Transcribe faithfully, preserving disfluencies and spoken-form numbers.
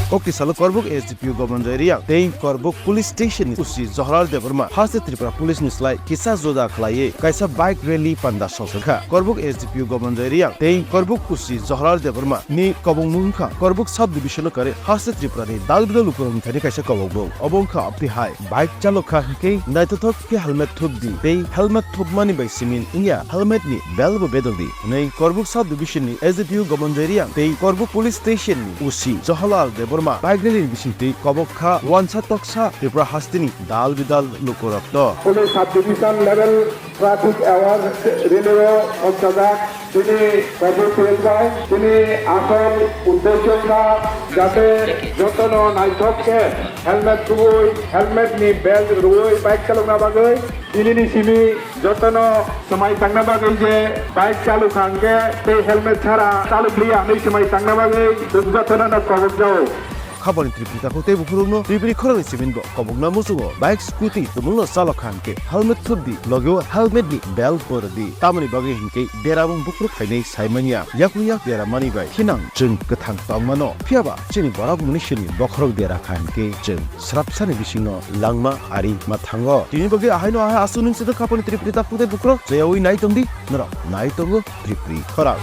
Kokti salo Korbuk S D P O Gobanjai Reang tei Korbuk Police Station ni O C Jawaharlal Debbarma haste Tripura Police ni slai kisa juda khlaiwi kaisa bike rally panda sojwkha. Korbuk S D P O Gobanjai Reang tei Korbuk O C Jawaharlal Debbarma ni kobong wngkha Korbuk Sub Division o kwrwi haste Tripura ni dal bidal lukurok ni thani kaisa kobong bo. Obo wngkha abdi hai bike chalok kha hwnkhe naithothok khe helmet thup di tei helmet thupmani bai simin wngya helmet ni belt bo bedok di. Hwnwi Korbuk Sub Division ni S D P O Gobanjai Reang tei Korbuk Police Station ni O C Jawaharlal Debbarma bike rally ni bisingtwi kobok kha wansa toksa Tripura hasteni dal bidal lukurokno. Police Sub Division level traffic aware rally o khopjajak chini Korbuk P S I, chini asol uddesho kha jate jotono naithok khe helmet rwui, helmet ni belt rwui bike chalokna bagwi tinini simi jotono swmai tangna bagwi je bike chalok kha hwnkhe tei helmet chara chalok liya hwnwi swmai tangna bagwi chwng jotono no kobok jao. Khapani Tripuri takhuk tei buphurukno Tripuri khorokni simin bo kobokna muchungo bike scooty tumungno chalok kha hwnkhe helmet thup di, logeo helmet ni belt bo rw di. Tamoni bagwi hwnkhe beramung buphuruk phainai saimanya. Yakung yak beramani bai khinang chwng kwthang tongmano. Phiyaba chini borok mwnwi simi bokhorok bera kha hwnkhe chwng srapsani bisingo langma ari ma thango. Tini bagwi ahaino ahai aswk nung sitwk khapani Tripuri takhuk tei bukhurok cheyaui nai tong di. Norok nai tongo Tripuri khorang.